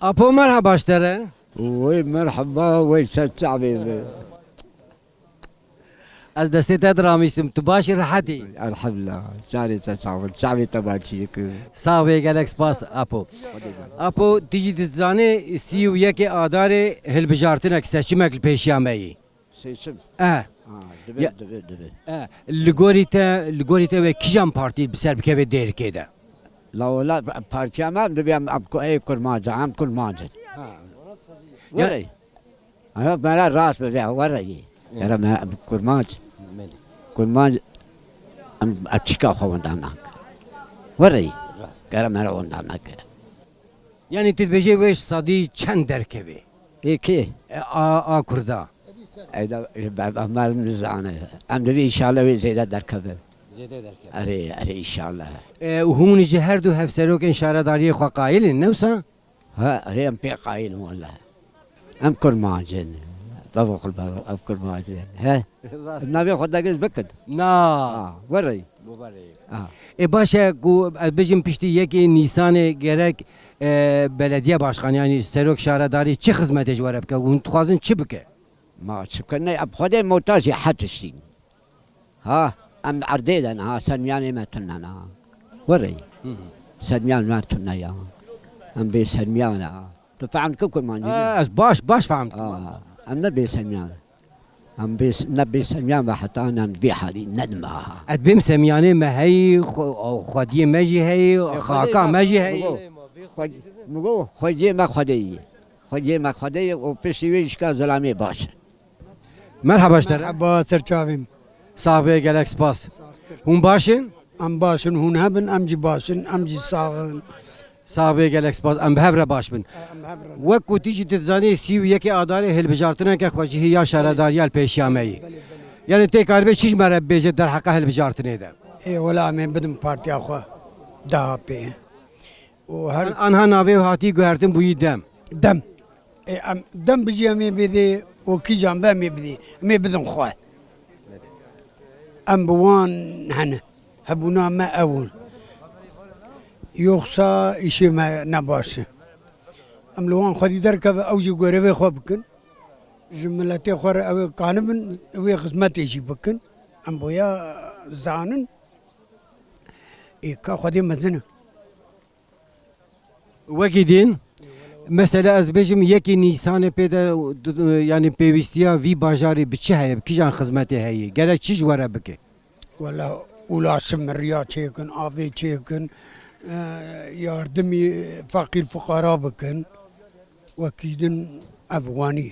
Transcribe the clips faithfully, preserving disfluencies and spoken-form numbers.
Apo, merhaba ji te re. Wey merhaba, wey ser çavê be. Ez destê te diramîsim, tu baş î, rehet î? Elhamdulillah, carê te sax bin, çavê te baş çî dikir. Sax bê, gelek spas Apo. Apo, tu jî dizanî sî û yekê Adarê hilbijartinek, seçimek li pêşiya me yî. Seçim. E. Ha, dibe, Ya- dibe, dibe. E, li gorî te, li gorî te wê kîjan partî bi ser bikeve Dêrikê de? La wela partiya me dibe em, em ku-, ê kurmanc e, em kurmanc in. Ha. Ya- Were. Ha, me re rast be, were yî. Hı. Gere me em kurmanc. Belê. Kurmanc em, em çika xwe winda nak. Were yî. Rast. Gere me re winda nake. Yanî tu dibêjê wê ji sedî çend derkeve? Ê kê? E, a, a Kurda. Ey de, e, ber-, ber-, em nizane. Em divê înşallah wê zêde derkeve. Zêde derkeve. Erê, erê, înşallah. E, û hûn ji her du hevserokên şaredariyê xwe qayil in, ne wisa? Ha, erê, em pê qayil in wele. Em kurmanc in. Bevok, bevok, em kurmanc in. He? Rast. Navê xwe degij bikin. Na. Ha, were. Mubarek. Ha. Ê, baş e ku ez bijim piştî yekê Nîsanê gerek, e, belediye başkanı, yanî serok şaredarî çi xizmetê ji we re bike? Hûn dixwazin çi bike? Ma çi bike? Ne, em Xwedê muhtac ê her tiştî. Ha, em erdê de ne, ha, sermiyanê me tune ne. Were. Hı hı. Sermiyan me tune ya. Em bê sermiyan ne. Tu fehm kir kurmancî ne? Ha, ez baş, baş fehm dikim. Ha, em ne bê sermiyan. Em bê, ne bê sermiyan ve heta em vê halî nedime ha. Ez bêm semyanê me heyî, xwe-, xwediyê me jî heyî, xaka me jî heyî. Xwe-, min got, xwediyê me xwedê yî. Xwediyê me xwedê yî û piştî wê jî ka zilamê baş e. Merhaba ji te re. Merhaba, ser çavê min. Sax bê, gelek spas. Hûn baş in? Em baş in, hûn hebin, em jî baş in, em jî sax in. Sax bê, gelek spas. Em bi hev re baş bin. Em bi hev re. Wek ku tu jî tu dizanî, sî û yekê Adarê hilbijartineke xwecihî ya şaredariya li pêşiya me yî. Belê, belê. Yanî tê karibe çi ji me re bibêje derheqa hilbijartinê de? Ê, wela em ê bidin partiya xwe D H P. Û her An-, anha navê hatî guhertin bûyî DEM. DEM. Ê, em DEM bijî em ê bidê û kîjan be em ê bidê. Em ê bidin xwe. Em bi wan hene. Hebûna me ew in. Yoxsa îşê me ne baş e. Em li wan xwedî derkeve, ew jî gorevê xwe bikin. Ji miletê xwe re ew ê kanibin, wê xizmetê jî bikin. Em boya zanin. Ê, ka Xwedê mezin e. Wekî din, mesela ez bêjim yekê Nîsanê pê de, yanî pêwîstiya vî bajarê bi çi heye, bi kîjan xizmetê heye, gerek çi ji we re bike? Wela, ulaşım riya çêkin, avê çêkin, e, yardimî feqîr fuqara bikin. Wekî din ev wanî.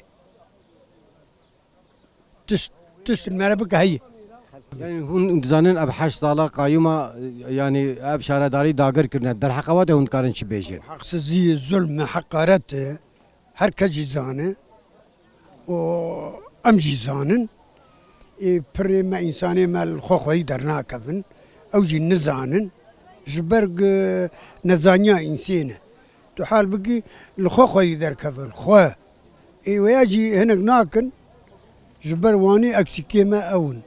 Tişt, tişt li me re bike heye. Yanî hûn dizanin ev heşt sala qayûma, yanî ev şaredarî dagir kirine. Derheqa we de hûn dikarin çi bêjin? Heqsizî, zulm, heqaret e. Her kes jî zane. Û em jî zanin. Ê pirê me, însanê me li xwe xweyî dernakevin. Ew jî nizanin. Ji ber gi-, nezaniya însê ne. Tu hal bikî li xwe xwedî derkevin, xwe. Ê weya jî hinek nakin, ji ber wanî eksîkê me ew in.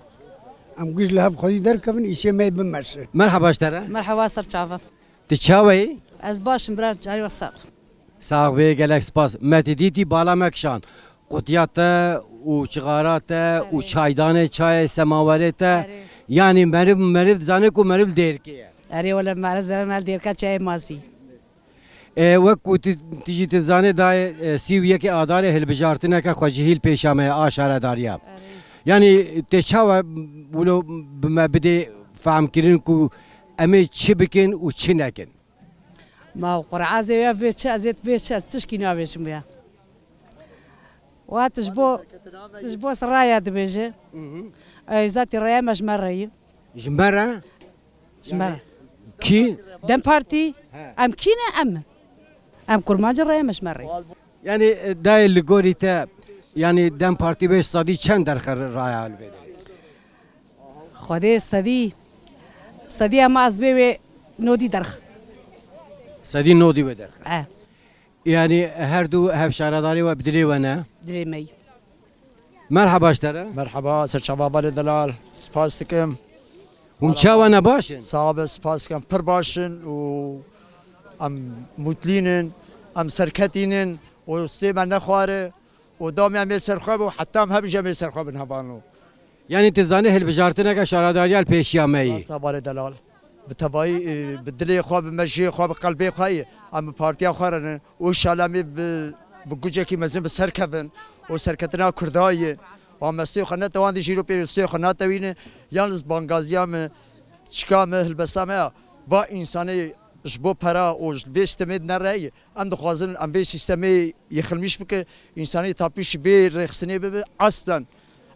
Em giş li hev xwedî derkevin, îşê me yê bimeşe. Merhaba ji te re. Merhaba ser çava. Tu çawa yî? Ez baş im bira, carî we sax. Sax bê, gelek spas. Me tu dîtî bala me kişand. Qutiya te û çixara te û çaydanê çayê semawerê te. Erê. Yanî meriv, meriv dizane ku meriv Dêrikê ye. Erê wele meriv dizane meriv Dêrika çayê mazî. E, wek ku tu, tu jî tu dizanê dayê, e, sî û yekê Adarê hilbijartineke xwecihî li pêşa me ye a şaredariya. Erê. Yanî tê çawa wilo bi me bidê fehmkirin ku em ê çi bikin û çi nekin? Ma qur'azê ya vê çi, ez ê vê çi, ez tişkî nabêjim ya. Wa tu ji bo, tu ji bo raya dibêje. Mhm. Ey, zatî raya me ji me re ye. Ji me re? Ji me re. Kî? DEM Partî. He. Em kî ne em? Em kurmancî raya me ji me re ye. Yanî, e, dayê li gorî te, yanî DEM Partî bê sedî çend derxe raya li vê de? Xwedê sedî, sedî ama ez bê wê nodî derx. Sedî nodî wê derxe. E. Yanî her du hevşaredarê we bi dilê we ne? Dilê me yî. Merhaba ji te re. Merhaba, ser çava balê delal. Spas dikim. Hûn çawa ne, baş in? Sax be, spas dikim. Pir baş in û em mutlîn in. Em serketînin û stê me nexware û damê em ê ser xwe bû, heta em hebijî em ê ser xwe bin hevalno. Yanî tu dizanî hilbijartineke şaredariya li pêşiya me yî. Rasta barê delal. Bi tevayî, e, bi dilê xwe, bi mejiyê xwe, bi qelbê xwe yê. Em bi partiya xwe re ne. Û înşallah em ê bi, bi gucekî mezin bi ser kevin. Û serketina Kurda yê. Û em stê xwe netewandî jîro pê stê xwe natewîne. Yalnız bangaziya me, çika me, hilbesta me ya. Va însanê ji bo pera û ji vê sîstemê di nere ye. Em dixwazin em vê sîstemê yexilmîş bike, însanê tapîş vê rêxistinê bibe. Aslen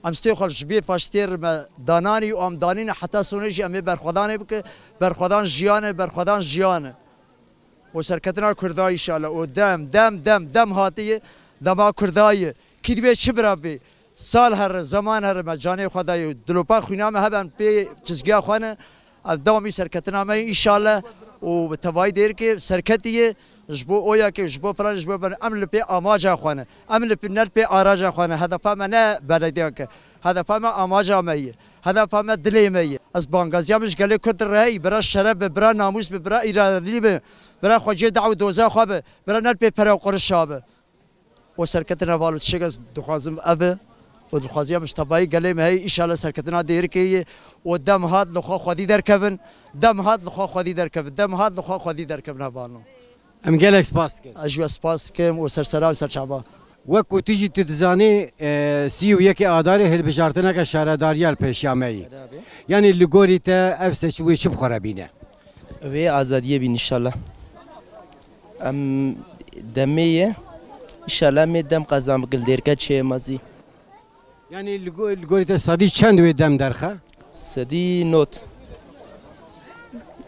em stê xwe ji vê faşistê re me dananî û em danîne heta sonê jî em ê berxwedanê bike. Berxwedan jiyan e, berxwedan jiyan e. Û serketina Kurda înşallah. Û dem, dem, dem, dem hatiye, dema Kurda ye. Kî divê çi bira bê? Sal here, zeman here me canê xwe daye, dilopa xwîna me hebe em pê çizgiya xwe ne. Ev dewamî serketina me ye înşallah û bi tevayî dêrikê serketî ye. Ji bo oyakê, ji bo filan, ji bo filan, em li pê amaca xwe ne. Em li pê, ne li pê araca xwe ne. Hedefa me ne belediyanke. Hedefa me amaca me ye. Hedefa me dilê me ye. Ez bangaziya min ji gelê Kurd re heyî, bira şeref be, bira namûs be, bira îradî be, bira xweciyê daw û doza xwe be, bira ne li pê pere û qurişa be. û serketina val û tiştek ez dixwazim ev e û dixwaziya min ji tevayî gelê me heye, înşallah serketina dêrikê ye û dem hat li xwe xwedî derkevin, dem hat li xwe xwedî derkevin, dem hat li xwe xwedî derkevin hevalno. Em gelek spas dikin. Ez jî we spas dikim û ser sera û ser çava. Wek ku tu jî tu dizanî, e, sî û yekê Adarê hilbijartineke şaredariya li pêşiya me yî. Yanî li gorî te ev seçim wê çi bi xwe re bîne? Wê azadiyê bîn înşallah. Em demê ye. Înşallah em ê dem qezan bikin li dêrke çê mezî. Yanî li go-, li gorî te sedî çend wê dem derxe? Sedî not.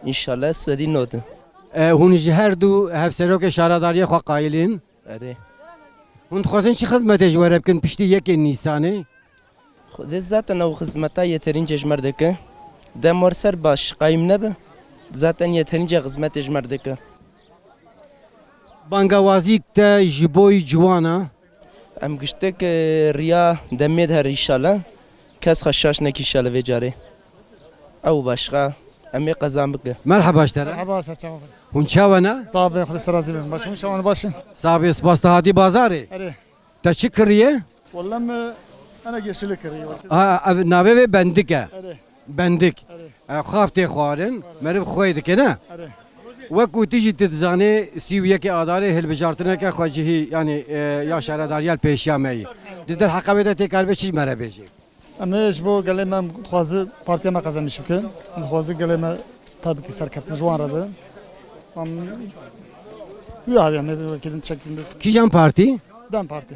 Înşallah sedî not. E, hûn ji her du hevserokê şaredariyê xwe qayilîn? Erê. Hûn dixwazin çi xizmetê ji we re bikin piştî yekê Nîsanê? Xwedê zaten ew xizmeta yeterince ji me re dike. Dem wer ser baş qayîm nebe. Zaten yeterince xizmetê ji me re dike. Bangawazîk te ji bo ciwana? Em giştek, e, riya demê de her înşallah. Kes xwe şaş neke înşallah vê carê. Ew başqa. Em ê qezan bike. Merheba ji te re. Merheba, ser çawa. Hûn çawa ne? Sağ be, Xwedê ser razî bin. Baş, hûn çawa ne, baş in? Sağ be, spas te hatî bazarê. Erê. Te çi kiriye? Welle me ene geçili kiriye. Ha, ev navê vê bendik e. Erê. Bendik. Erê. E, xav tê xwarin, meriv xwey dike ne? Erê. Wek ku tu jî tu dizanê sî û yekê Adarê hilbijartineke xwecihî, yanî, e, ya şaredariya li pêşiya me yî. Di derheqa wê de tê karibe çi ji me re bêjî? Em ê ji bo gelê me, em dixwaze partiya me qezenmiş bike. Em dixwaze gelê me tabii ki serkeftin ji wan re be. Em wî hevî em ê wekîlin çekin. Kîjan partî? Dem Partî.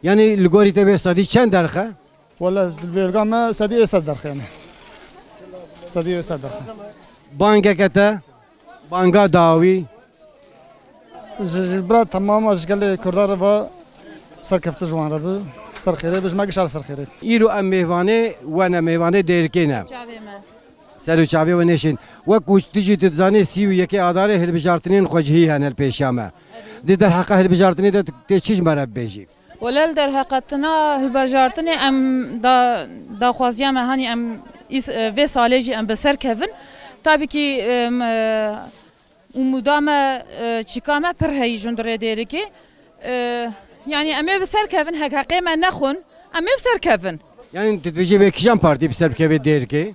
Yanî li gorî te bê sedî çend derxe? Wele li bêlga me sedî ê sed derxe yanî. Sedî ê sed derxe. Bangeke te, banga dawî. Ji, ji bira temama ji gelê Kurda re ve serkeftin ji wan re bi. Ser xêrê bi, ji me gişar ser xêrê. Îro em mêvanê we ne, mêvanê Dêrikê ne. Çavê me. Ser û çavê we nêşin. Wek ku tu jî tu dizanî sî û yekê Adarê hilbijartinên xwecihî hene li pêşiya me. Di derheqa hilbijartinê de tê çi ji me re bibêjî? Wele li derheqetina hilbijartinê em da, daxwaziya me hanî em îs-, e, vê salê jî em bi ser kevin. Tabii ki, em, e, umûda me, e, çîka me pir heyî ji hundirê Dêrikê. E, yanî em ê bi ser kevin, hek heqê me nexwin, em ê bi ser kevin. Yanî tu dibêjî vê kîjan partî bi ser bikeve Dêrikê?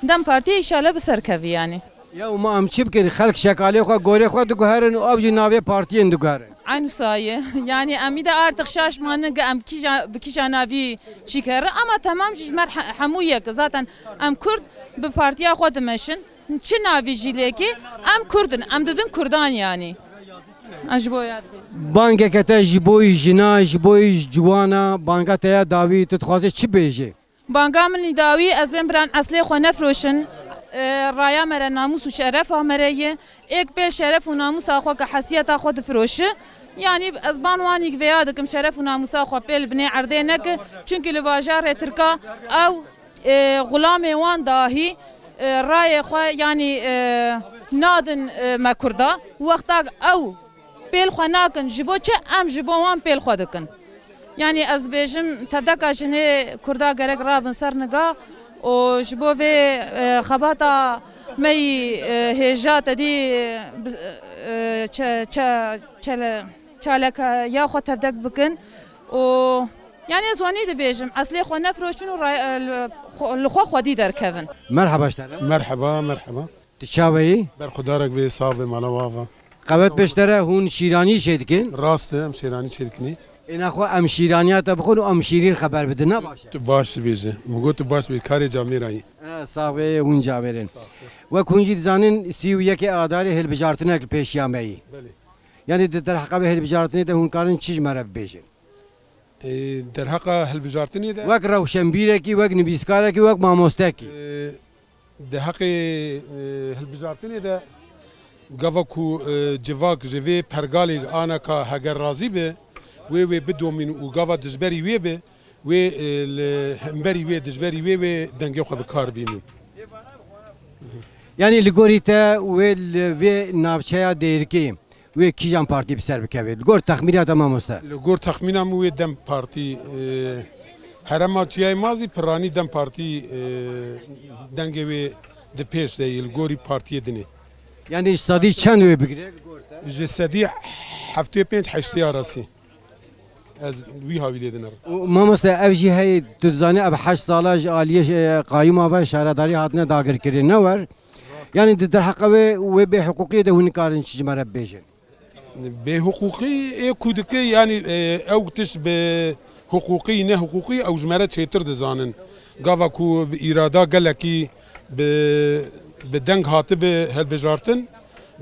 Dem Partiyê înşallah bi ser kevî yanî. Ya û ma em çi bikin? Xelk şekalê xwe, gorê xwe diguherin û ew jî navê partiyên diguherin. Eyn wisa ye. Yanî em î de artık şaş manin ki em kîja, bi kîja navî çî kerin. Ama temam jî ji me re he-, hemû yek. Zaten em Kurd bi partiya xwe dimeşin. Çi navî jî lêkê, em Kurd in. Em didin Kurdan yanî. Em ji bo ya dibêjin. Bangeke te ji bo jina, ji bo ciwana, banga te ya dawî, tu dixwazî çi bêjî? Banga min î dawî, ez bên biran eslê xwe nefiroşin. E, raya me re namûs û şerefa me re ye. Êk pêl şeref û namûsa xwe ke hesiyeta xwe difiroşi. Yanî ez ban wanî vêya dikim, şeref û namûsa xwe pêl binê erdê neke. Çunkî li bajarê Tirka ew, e, xulamê wan dahî, e, rayê xwe, yanî, e, nadin, e, me Kurda. Wexta ew pêl xwe nakin. Ji bo çi? Em ji bo wan pêl xwe dikin. Yanî ez dibêjim, tevdeka jinê Kurda gerek rabin ser niga û ji bo vê, e, xebata Me yî, e, hêja te dî, e, bi-, e, çe-, çe-, çele-, çaleka ya xwe tevdek bikin û, yanî ez wanî dibêjim, eslê xwe nefroşin û ra-, e, li xwe, li xwe xwedî derkevin. Merhaba ji te re. Merhaba, merhaba. Tu çawe yî? Berxwedarek bê, sax bê, mala we ava. Qewet be ji te re, hûn şîranî çêdikin? Rast e, em şîranî çêdikinî. Ê nexwe em şîraniya te bixwin û em şîrîn xeber bidin, ne baş e? Tu baş dibêje. Min got tu baş dibêje, karê camêra yî. E, sax bê, hûn camêrên. Wek hûn jî dizanin, sî û yekê Adarê hilbijartinek li pêşiya me yî. Belê. Yanî di derheqa vê hilbijartinê de hûn karin çi ji me re bibêjin? E, derheqa hilbijartinê de Wek rewşenbîrekî, wek nivîskarekî, wek mamostekî. E, Di heqê, e, hilbijartinê de gava ku, e, civak ji vê pergalê aneka heger razî be, wê wê bidomîn û gava dijberî wê be, wê, e, li hemberî wê, dijberî wê, wê dengê xwe bi kar bînin. Yanî li gorî te wê li vê navçeya Dêrikê wê kîjan partî bi ser bikeve? Li gor texmîna te mamoste. Li gor texmîna min wê DEM Partî, e, herema Çiyayê Mazî piranî DEM Partî, e, dengê wê di pêş de yê li gorî partiyê dinê. Yanî ji sedî çend wê bigire li gor te? Ji sedî heftê pênc heştê arasî. Ez wî hawî lê dinerim. Û mamoste, ev jî heye, tu dizanî ev heşt sala ji aliyê, e, qayûma ve şaredarî hatine dagirkirin, ne wer? Yanî di derheqa wê, wê bêhiqûqiyê de hûn nikarin çi ji me re bibêjin? Bêhiqûqî ê ku dike, yanî, e, ew tişt bi hiqûqî, ne hiqûqî, ew ji me re çêtir dizanin. Gava ku bi îrada gelekî bi, bi deng hatibe hilbijartin,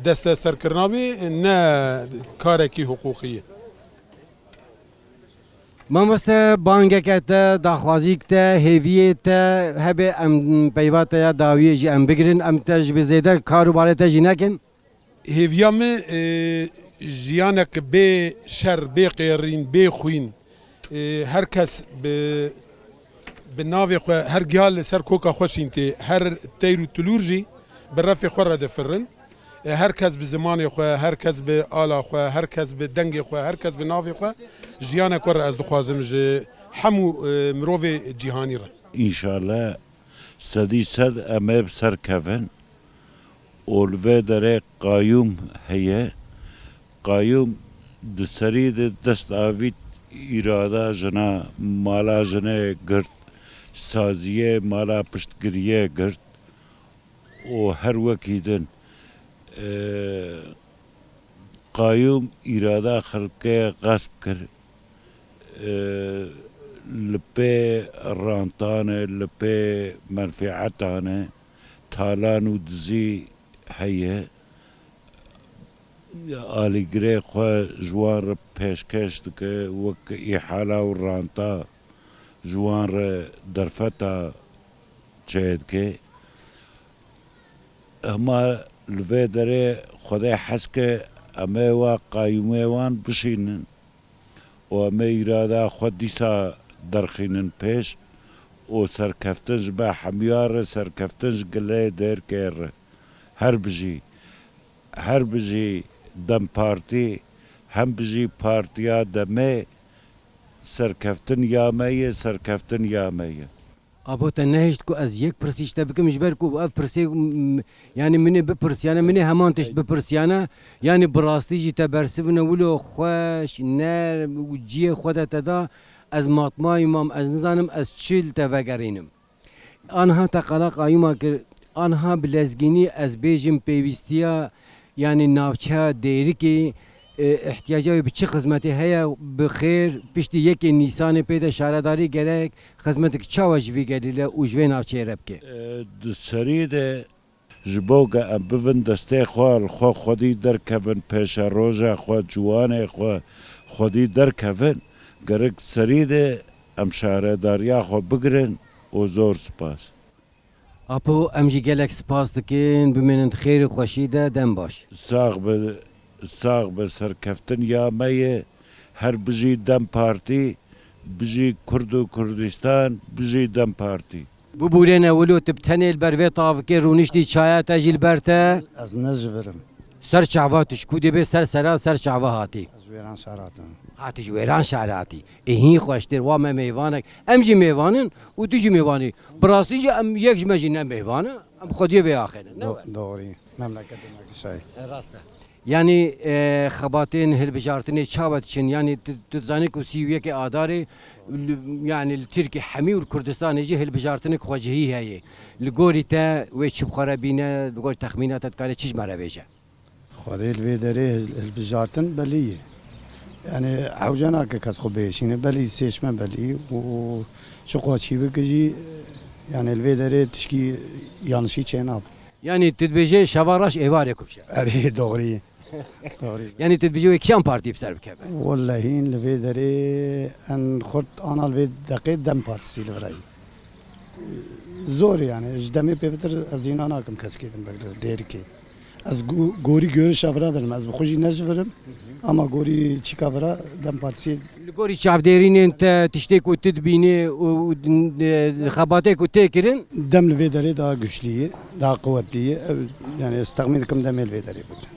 desteserkirina wê ne karekî hiqûqî ye. Mamoste, bangeke te, daxwazîk te, hêviyê te hebe, em peyva te ya dawiyê jî em bigirin, em te ji bi zêde kar û barê te jî nekin. Hêviya min, e, jiyanek bê şer, bê qêrîn, bê xwîn, e, her kes bi, bi navê xwe, her giya li ser koka xwe şîntê, her teyr û tulûr jî bi refê xwe re difirin. E, her kes bi zimanê xwe, her kes bi ala xwe, her kes bi dengê xwe, her kes bi navê xwe jiyanek we re ez dixwazim ji hemû, e, mirovê cîhanî re. Înşallah sedî sed em ê bi ser kevin û li vê derê qayûm heye. Qayûm di serî de dest avît, îrada jina, mala jinê girt, saziyê mala piştgiriyê girt. û her wekî din, e, qayûm îrada xelkê xesp kir, e, li pê rantan e, li pê menfîetan e, talan û dizî heye. Alîgirê xwe ji wan re pêşkêş dike, wek îhala û ranta ji wan re derfeta çêdike. Hema li vê derê Xwedê hez ke em ê wa qayûmê wan bişînin û em ê îrada xwe dîsa derxînin pêş û serkeftin ji me hemiya re, serkeftin ji gilê Dêrikê re. Her bijî, her bijî DEM Partî, hem bijî Partiya Demê, serkeftin ya me ye, serkeftin ya me ye. Apo, te nehişt ku ez yek pirsî ji te bikim, ji ber ku ev pirsê, m-, yanî min ê bipirsiyane, min ê heman tişt bipirsiyane, yanî bi rastî jî te bersivine wilo xweş, nerm û cihê xwe de te da, ez matmayî mam, ez nizanim ez çi li te vegerînim. Anha te qala qayûma kir, anha bi lezgînî ez bêjim pêwîstiya, yanî navçeya Dêrikê, e, ihtiyaca wê bi çi xizmetê heye, bi xêr, piştî yekê Nîsanê pê de şaredarî gerek xizmetek çawa ji vî gelî re û ji vê navçeyê re bike? E, di serî de ji bo ke em bivin destê xwe, li xwe xwedî derkevin, pêşeroja xwe, ciwanê xwe xwedî derkevin, gerek serî de em şaredariya xwe bigirin û zor spas. Apo, em jî gelek spas dikin, bimînin di xêr û xweşî de, dem baş. Sax be, sax be, serkeftin ya me ye. Her bijî DEM Partî, bijî Kurd û Kurdistan, bijî DEM Partî. Bibûrêne wilo, tu bi tenê li ber vê tavikê rûniştî, çaya te jî li ber te. Ez ne ji vir im. Ser çava tu ji ku dê bê, ser sera, ser çava hatî? Ez ji Wêranşar hatim. Ha, tu ji Wêranşar hatî. Ê, hîn xweştir, wa me mêvanek. Em jî mêvan in û tu jî mêvan î. Bi rastî jî em yek ji me jî ne mêvan e. Bi xwediyê vê axêne, ne Do- we? Doğru. Memleketê me kişayî. E, rast e. Yanî, e, xebatên hilbijartinê çawa diçin? Yanî, tu, tu dizanî ku sî û yekê Adarê li, yanî, li Tirkî hemî û li Kurdistanê jî hilbijartinek xwecihî heye. Li gorî te wê çi bi xwe re bîne, li gorî texmîna te dikare çi ji me re bêje? Xwedê li vê derê hil-, hilbijartin belî ye. Yani hewce nake kes xwe bêşîne. Belî seçme belî û çi xwe çî bike jî, yani li vê derê tişkî yanlişî çênabe. Yani tu dibêje şeva reş êvarê kufşe. Erê, doğru ye. Doğru ye. Yani tu dibêje wê kîjan partî bi ser bikeve? Wellehîn li vê derê en xurt ana li vê deqê DEM Partisi li virayî. Zor yani, ji demê pêvitir ez îna nakim keskê din bigre, dêrikê. Ez go-, gorî görişa vira birim, ez bi xwe jî ne ji vir im, ama gorî çîka vira DEM Partisiyê. Li gorî çavdêrînên te, tiştê ku tu dibînî û, û, e, xebatê ku tê kirin? DEM li vê derê daha güçlü ye, daha quwetlî ye. Ev, yani ez texmîn dikim DEMê li vê derê bigre.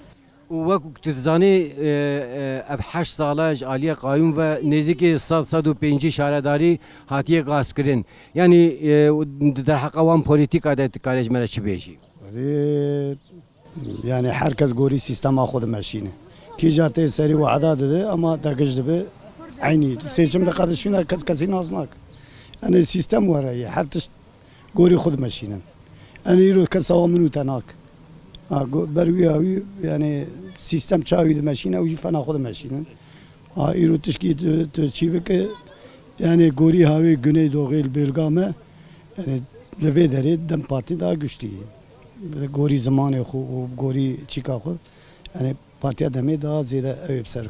Û wekî ku tu dizanî, e, e, ev heşt sal e ji aliyê qayûm ve nêzîkî sed, sed û pêncî şaredarî hatiye gaspkirin. Yanî, e, di derheqa wan polîtîka de tu karê ji me re çi bêjî? Erê, yani her kes gorî sîstema xwe dimeşîne. Kîja tê serî wehda dide ama te giş dibe eynî. Seçim diqedişîne kes kesî nas nake. Yani sîstem were ye. Her tişt gorî xwe dimeşînin. Yanî îro kesa wa min û te nake. Ha, go-, ber wî ya wî, yanî sîstem çawa wî dimeşîne, ew jî fena xwe dimeşînin. Ha, îro tişkî tu, tu çî bike, yanî gorî hawê Güneydoxê li bêlga me, yanî li vê derê DEM Partî daha güçlü ye. Gorî zimanê xwe û gorî çîka xwe, yanî Partiya DEMê daha zêde ew ê bi ser.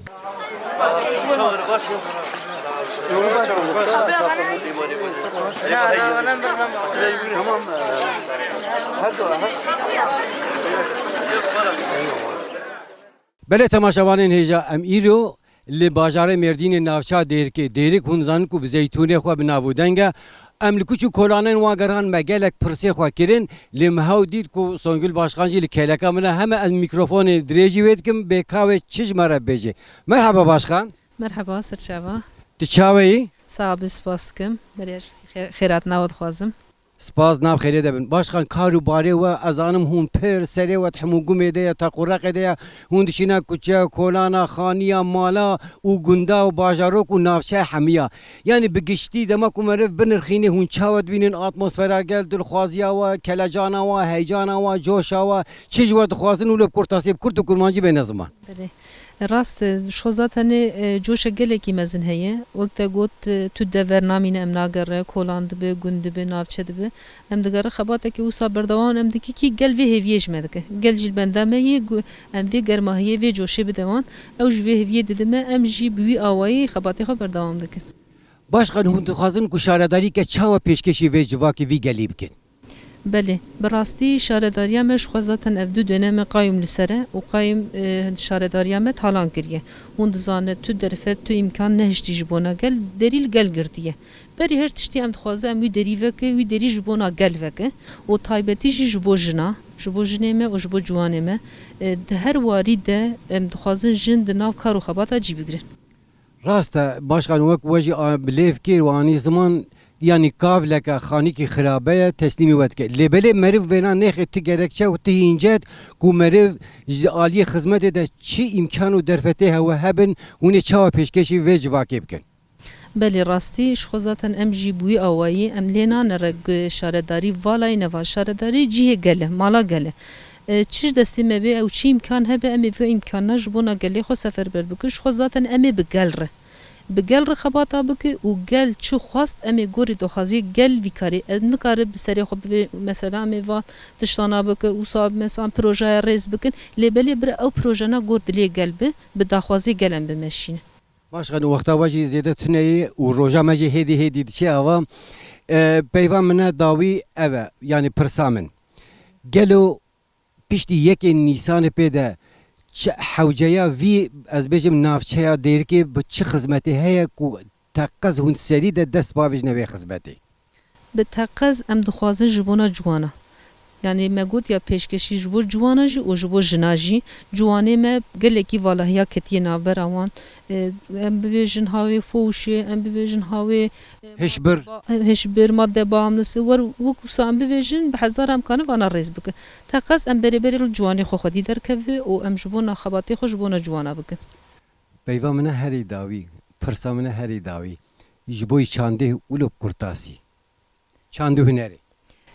Belê temaşevanên hêja, em îro li bajarê Mêrdînê navça Dêrikê. Dêrik hûn zanin ku bi zeytûnê xwe bi nav û deng e. Em li kuç û kolanên wan gerihan me gelek pirsê xwe kirin. Lê me hew dît ku Songül Başkan jî li kêleka min e, heme ez mîkrofonê dirêjî wê dikim, bê ka wê çi ji me re bibêje. Merhaba Başkan. Merhaba, serçava. Tu çawe yî? Sax bî, spas dikim. Beriya ji xê-, xêratnawa dixwazim. Spas, nav xêrê de bin. Başkan, kar û barê we, ez zanim hûn pir serê we di hemû gumê de ye, teq û reqê de ye, hûn dişîne kuçe, kolana, xaniya, mala û gunda û bajarok û navçeya hemiya. Yanî bi giştî dema ku meriv binirxînê hûn çawa dibînin atmosfera gel, dilxwaziya we, kelecana we, heycana we, coşa we, çi ji we dixwazin û li bi kurtasî bi kurt û kurmancî bêne ziman. Belê. Rast e, ji xwe zaten ê, e, coşe gelekî mezin heye. Wek te got, e, tu dever namîne em nagere, kolan dibe, gund dibe, navçe dibe. Em digere xebatekê wisa berdewam em dike kî gel vê hêviyê ji me dike. Gel jî li benda me yê, gu-, em vê germahiyê, vê coşê bide wan. Ew ji vê hêviyê dide me, em jî bi wî awayî xebatê xwe berdewam dikin. Başkan, hûn dixwazin ku şaredarîke çawa pêşkêşî vê civakê, vî gelî bikin? Belê, bi rastî şaredariya me ji xwe zaten ev du döneme qayûm li ser e û qayûm, e, şaredariya me talan kiriye. Hûn dizane tu derfet, tu îmkan nehiştî ji bona gel, derî li gel girtiye. Berî her tiştî em dixwaze em wî derî veke, wî derî ji bona gel veke û taybetî jî ji bo jina, ji bo jinê me û ji bo ciwanê me. E, di her warî de em dixwazin jin di nav kar û xebata cî bigrin. Rast e, Başkan, wek we jî a-, bi lêv kir û anî ziman, yanî kavleke xanîkî xirabe ye, teslîmî we dike. Lê belê meriv vêna nêxê ti gerekçe û ti hîncet ku meriv ji aliyê xizmetê de çi îmkan û derfetê hewe hebin, hûn ê çawa pêşkêşî vê civakê bikin? Belê rastî, ji xwe zaten em jî bi wî awayî, em lê nane re gu-, şaredarî valayî neva, şaredarî cihê gel e, mala gel e. E, çi ji destê me bê ew çi îmkan hebe, em ê vê îmkana ji bona gelê xwe seferber bikin. Ji xwe zaten em ê bi gel re, bi gel re xebata bike û gel çi xwest em ê gorî daxwaziyê gel vî karê. Ez nikare bi serê xwe bivê mesela em ê va tiştana bike, wisa mesela projeya rêz bikin. Lê belê bire ew projena gor dilê gel bi, bi daxwaziyê gel em bimeşîne. Başkan, wexta we jî zêde tune ye û roja me jî hêdî hêdî diçe ava. E, peyva min e dawî ev e, yanî pirsa min. Gelo piştî yekê Nîsanê pê de çi hewceya vî, ez bêjim, navçeya Dêrikê bi çi xizmetê heye ku teqez hûn serî de dest bavêjine vê xizmetê? Bi teqez em dixwazin ji bona ciwana. Yanî me got ya pêşkêşî ji bo ciwana jî û ji bo jina jî. Ciwanê me gelekî valahiya ketiye navbera wan. E, em bibêjin hawê fowşê, em bibêjin hawê, e, Hişbir. madde ba-, hişbir, madde bağımlısı, wer wek wisa em bibêjin, bi hezar em kanin vana rêz bikin. Teqez em berê berê li ciwanê xwe xwedî derkeve û em ji bona xebatê xwe ji bona ciwana bikin. Peyva min e herî dawî, pirsa min e herî dawî. Ji bo çandê wilo kurtasî. Çand û hunerê.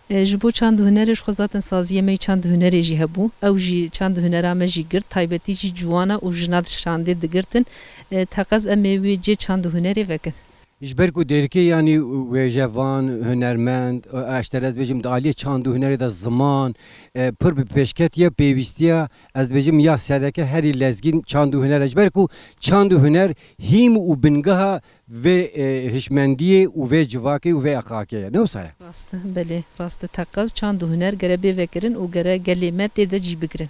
E, ji bo çand û hunerê ji xwe zaten saziyê me yê çand û hunerê jî hebû. Ew jî çand û hunera me jî girt. Taybetî jî ciwana û jina di çandê digirtin. E, teqez em ê wê cê çand û hunerê vekin. Ji ber ku Dêrikê yanî wêjevan, hunermend, e, eşter ez bêjim di aliyê çand û hunerê de ziman, e, pir bi pêşketiye, pêwîstiye, ez bêjim ya sereke herî lezgîn çand û huner e. Ji ber ku çand û huner hîm û bingeha vê, e, hişmendiyê û vê civakê û vê exakê ye. Ne wisa ye? Rast e, belê, rast e. Teqez çand û huner gere bê vekirin û gere gelê me tê de cî bigirin.